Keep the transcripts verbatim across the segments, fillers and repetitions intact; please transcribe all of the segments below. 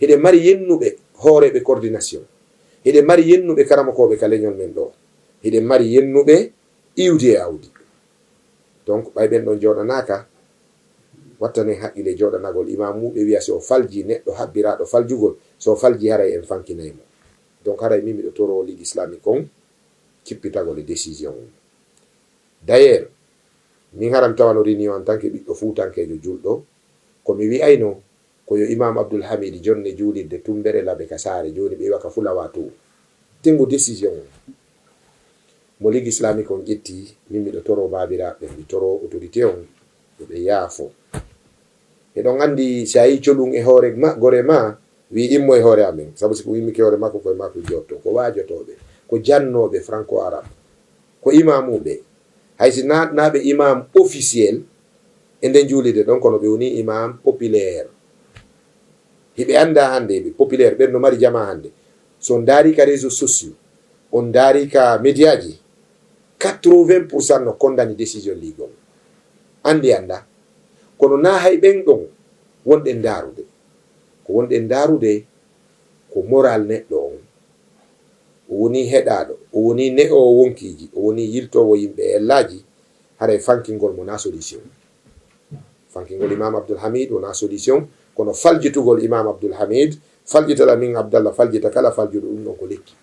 Hiɗen mari yennuɓe hooreeɓe coordination. Hiɗen mari yennuɓe karamokooɓe ka leñol men ɗoo. Hiɗen mari yennuɓe iwdi e awdi. Donc, ɓay ɓen ɗon jooɗanaaka, wattanen haqqille jooɗanagol imaamuuɓe, wi'a si o faljii neɗɗo habbiraaɗo faljugol, si o faljii haray en fankinay mo. Donc, haray min miɗo toroo Ligue Islamique on cippitagol e décision on. D'ailleurs, min haray mi tawano réunion en tant que ɓiɗɗo fuutankeejo julɗo, ko mi wi'ayno ko yo Imam Abdul Hamid jonne juulirde Tumbere Labe ka saare, jooni ɓe iwa ka Fulawa Tour. Tengo décision on. Mo Ligue Islamique on ƴetti, min miɗo toroo baabiraaɓe ɓen, mi toroo autorité on, yo ɓe yaafo. Hiɗon anndi si a yii colun e hoore ma, gore ma, wi' immo e hoore amen. Sabu si ko immike hoore makko, ko e makko jotto. Ko waajotooɓe, ko jannooɓe franco arabe, ko imaamuuɓe. Hay si naatnaaɓe imam officiel e nden juulirde ɗon, kono ɓe woni imam populaire. Hiɓe anndaa hannde, ɓe populaire, ɓen no mari jamaa hannde. So on ndaarii ka réseaux sociaux, on ndaarii ka médiaji, quatre-vingts pour cent no kondani décision Ligue on. Anndi anndaa. Kono naa hay ɓen ɗon wonɗen ndaarude. Ko wonɗen ndaarude ko moral neɗɗo on. O woni heɗaaɗo, o woni ne'oowo wonkiiji, o woni yiltoowo yimɓe e ellaaji, haray fankingol mo na solution. Fankingol Imam Abdul Hamid wona solution, kono faljitugol Imam Abdul Hamid, faljita la min Abdallah, faljita kala faljuɗo, ɗum ɗon ko lekki.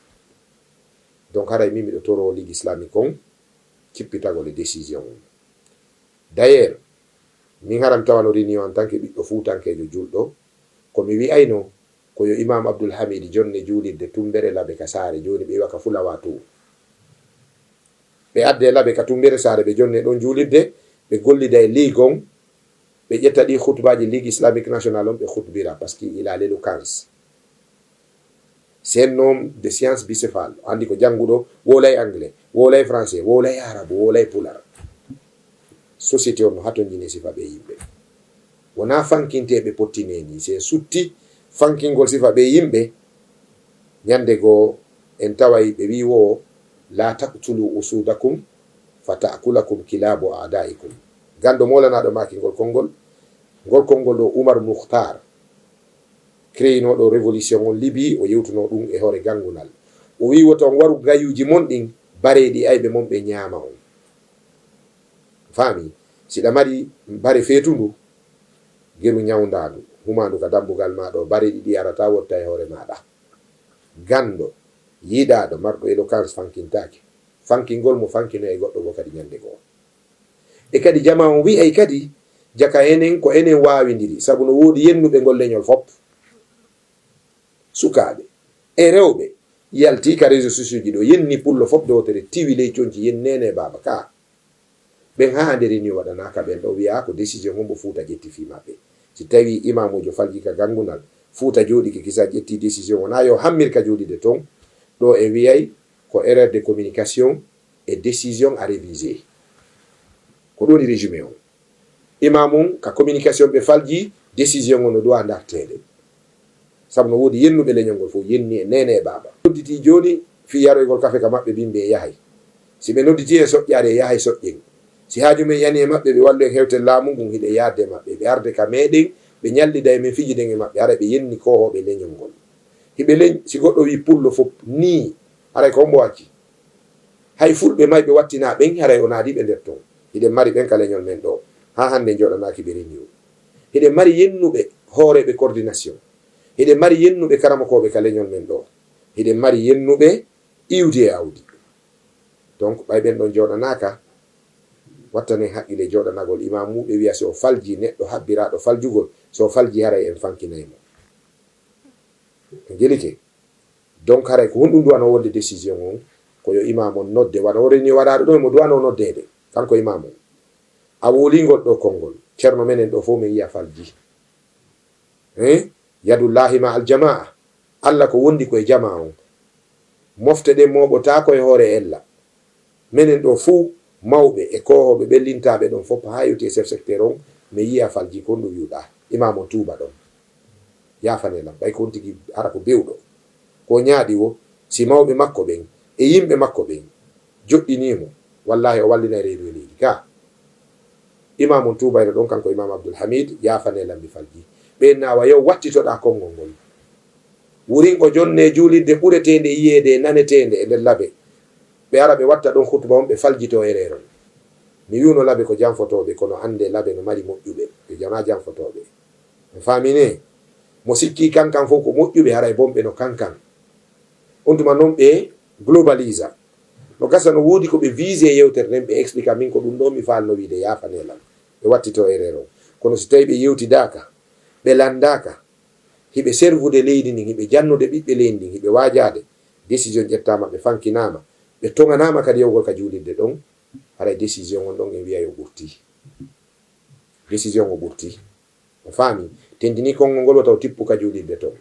Donc, haray min miɗo toroo Ligue Islamique on cippitagol e décision on. D'ailleurs, min haray mi tawano réunion en tant que ɓiɗɗo fuutankeejo julɗo, ko mi wi'ayno ko yo Imam Abdul Hamid jonne juulirde Tumbere Labe ka saare, jooni ɓe iwa ka Fulawa Tour. Ɓe adde Labe ka Tumbere saare, ɓe jonne ɗon juulirde, ɓe gollida e Ligue on, ɓe ƴetta ɗi khutbaaji Ligue Islamique Nationale on, ɓe khutbira, parce que il a l'éloquence. C'est un homme de science bicéphale. Anndi ko jannguɗo, wowlay anglais, wowlay français, wowlay arabe, wowlay pular. Société on no hatonjini sifa ɓe yimɓe. Wonaa fankinteeɓe pottinee nii, si en sutti fankingol sifa ɓe yimɓe, ñande goo en taway ɓe wi'i wo, "La taqtulu usudakum fa ta'kulakum kilabu a'daikum." Ganndo moolanaaɗo maaki ngol konngol, ngol konngol ɗo Umar Mukhtar, créinooɗo révolution on Libi, o yewtunoo ɗum e hoore ganngunal. O wi'i, "Wota on waru gayuuji mon ɗin, bareeɗi ayɓe mon ɓe ñaama on." Faami? Si ɗa mari bare feetundu, geru ñawndaandu, humaandu ka dambugal maa ɗo, bareeɗi ɗi arata wotta e hoore maaɗa. Ganndo, yiɗaaɗo, marɗo éloquence fankintaake. Fankingol mo fankino e goɗɗo goo kadi ñande goo. E kadi jamaa on wi'ay kadi, jaka enen ko enen waawindiri, sabu no woodi yennuɓe ngol leñol fop. Sukaaɓe e rewɓe yalti ka réseaux sociaux ji ɗo, yenni pullo fop dowtere, tiwi ley conci, yenni neene baaba ka. Ɓen haa hande réunion waɗanaaka ɓen ɗo, wi'a ko décision hombo Fuuta ƴetti fii maɓɓe. Si tawi imaamuujo falji ka ganngunal, Fuuta jooɗike kisa ƴetti décision, wonaa yo hammir ka jooɗide ton, ɗo e wi'ay ko erreur de communication, e décision à réviser. Ko ɗum woni résumé on. Imam on ka communication ɓe falji, décision on no ɗo a darteede. Sabu no woodi yennuɓe leñol ngol fof, yenni e neene e baaba. Nodditi jooni fii yaroygol kafe ka maɓɓe, bimbi e yahay. Si ɓe nodditi e soƴƴaare, e yahay soƴƴen. Si haaju men yani e maɓɓe, ɓe wallu en hewten laamu ngun, hiɗe yaadde e maɓɓe. Ɓe arde ka meɗen, ɓe ñallida e men, fijiden e maɓɓe. Hara ɓe yenni koohooɓe leñol ngol. Hiɓe leñ, si goɗɗo wii pullo fof nii, haray ko hombo acci? Hay fulɓe mayɓe wattinaa ɓen, haray o naadii ɓe nder ton. Hiɗen mari ɓen ka leñol men ɗoo. Haa hannde njooɗanaaki ɓe reniyo. Hiɗen mari yennuɓe hooreeɓe coordination. Hiɗen mari yennuɓe karamokooɓe ka leñol men ɗoo. Hiɗen mari yennuɓe iwdi e awdi. Donc, ɓay ɓen ɗon njooɗanaaka, wattanen haqqille jooɗanagol imaamuuɓe, wi'a si o faljii neɗɗo habbiraaɗo faljugol, si o faljii haray en fankinay mo. En jelike. Donc, haray ko honɗum ɗum wano wonde décision on? Ko yo imam on nodde, wano o reni waɗaaɗo ɗo, mo duwano noddeede, kanko imam on. A wowlingol ɗo konngol, ceerno menen ɗo fof men yi'a falji. Hein? Yadullahi ma al jamaa. Alla ko wondi ko e jamaa on. Mofte ɗen mooɓotaako e hoore ella. Menen ɗo fuu, mawɓe e koohooɓe ɓellintaaɓe ɗon fof, haa yewti e chef secteur on, mi yi'a falji kon ɗum wi'uɗaa. Imaam on tuuba ɗon. Yaafane lam, ɓay ko on tigi hara ko bewɗo. Ko o ñaaɗi wo, si mawɓe makko ɓen e yimɓe makko ɓen joɗɗinii mo, wallaahi o wallinay reedu e leydi ka. Imaam on tuubayno ɗon, kanko Imaam Abdul Hamid, yaafane lam mi falji. Ɓeen na wa yo wattitoɗaa konngol ngol. Wurin ko jonne juulirde ɓureteende yiyeede e naneteende e nder labe. Ɓe ara ɓe watta ɗon khutba on, ɓe faljitoo erreur on. Mi wi'uno labe ko janfotooɓe, kono anndee labe no mari moƴƴuɓe, ɓe janaa janfotooɓe. On faamii ne? Mo sikkii kankan fow ko moƴƴuɓe, haray bonɓe no kankan. On tuma non ɓe globalisa. No gasa no woodi ko ɓe vise e yewtere nden, ɓe explika min ko ɗum ɗo mi faalno wiide, yaafanee lan. Ɓe wattitoo erreur on. Kono si tawii ɓe yewtidaaka, ɓe lanndaaka, hiɓe servude leydi ndin, hiɓe jannude ɓiɓɓe leydi ndin, hiɓe waajaade, décision ƴettaama, ɓe fankinaama, ɓe toŋanaama kadi yahugol ka juulirde ɗon, haray décision on ɗon en wi'ay o ɓurtii. Décision o ɓurtii. On faamii? Tendinii konngol ngol wata o tippu ka juulirde ton.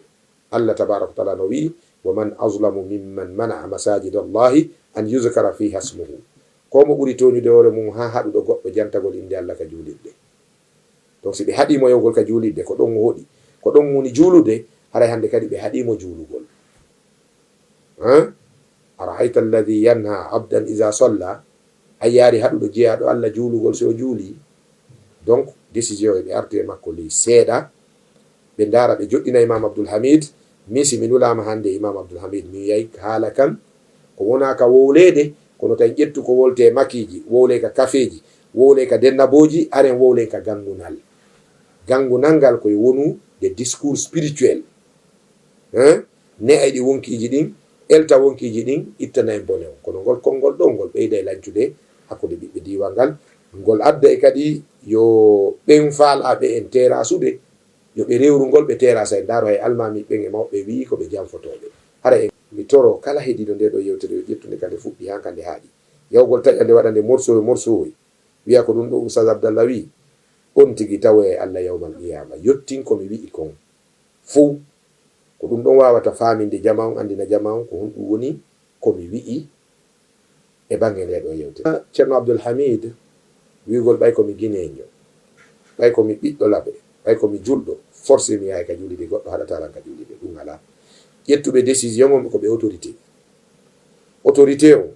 Allah tabaaraka wa taala no wi'i, "Wa man azlamu mimman mana'a masajida Allahi an yuzkara fiha ismuhu." Ko mo ɓuri tooñude hoore mum haa haɗuɗo goɗɗo jantagol innde Allah ka juulirde. Donc, si ɓe haɗii mo yahugol ka juulirde, ko ɗon o hoɗi, ko ɗon woni juulude, haray hannde kadi ɓe haɗii mo juulugol. Hein? "Ara'ayta alladhi yanha abdan idha salla." A yi'aali haɗuɗo jeyaaɗo Allah juulugol si o juulii? Donc, décision e ɓe artu e makko ley seeɗa, ɓe ndaara, ɓe joɗɗina Imam Abdul Hamid. Min si mi nulaama hannde Imam Abdul Hamid, mi wi'ay haala kan ko wonaa ka wowleede, kono tan ƴettu ko wolte e makiiji, wowle ka kafeeji, wowle ka dennabooji, aren wowlen ka ganngunal. Ganngunal ngal koye wonu de discours spirituel. Hein? Ne'ay ɗi wonkiiji ɗin, elta wonkiiji ɗin, ittana en bone on. Kono ngol konngol ɗoo, ngol ɓeyday lancude hakkunde ɓiɓɓe diiwal ngal. Ngol adday kadi yo ɓen faalaaɓe en terasude, yo ɓe rewru ngol, ɓe terasa en. Ndaaru hay almaami ɓen e mawɓe wi'i ko ɓe janfotooɓe. Hara en, mi toro kala heɗiiɗo ndee ɗoo yewtere yo ƴettu nde ka nde fuɗɗi haa ka nde haaɗi. Yahugol taƴa nde, waɗa nde morsoyo morsoyo. Wi'a ko ɗum ɗoo Ustaz Abdallah wi'i, on tigi tawoyay Allah yawmal qiyaama. Yottin ko mi wi'i kon fow. Ko ɗum ɗon waawata faaminde jamaa on, anndina jamaa on ko honɗum woni ko mi wi'i e bannge ndee ɗoo yewtere. Ceerno Abdul Hamid wi'ugol ɓay ko mi gineejo, ɓay ko mi ɓiɗɗo labe, ɓay ko mi julɗo, forcé mi yahay ka juulirde goɗɗo haɗataa lan ka juulirde, ɗum alaa. Ƴettuɓe décision on ko ɓe autorité. Autorité on,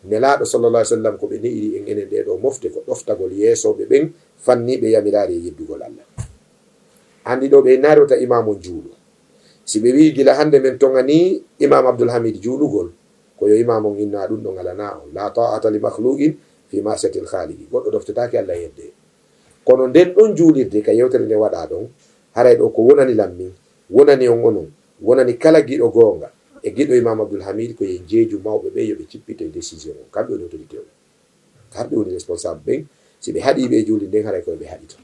Nelaaɗo sallallahu alaihi wasallam ko ɓe ne'iri en enen ɗee ɗoo mofte ko ɗoftagol yeesooɓe ɓen fanniiɓe yamiraare e yeddugol Allah. Anndi ɗoo ɓe innaari wota imaam on juulu. Si ɓe wi'i gila hannde men toŋanii Imaam Abdul Hamid juulugol, ko yo imaam on inna ɗum ɗon alanaa on. La ta'ata li makhluqin fi ma'siyatil khaliqi. Goɗɗo ɗoftetaake Allah e yedde. Kono nden ɗon juulirde ka yewtere nde waɗaa ɗon, haray ɗoo ko wonani lan min, wonani on onon, wonani kala giɗo goonga e giɗo Imaam Abdul Hamid, ko yo en jeeju mawɓe ɓe yo ɓe cippito e décision on. Kamɓe woni autorité on. Kamɓe woni responsable ɓen. Si ɓe haɗii ɓe e juulirde nden, haray ko yo ɓe haɗito.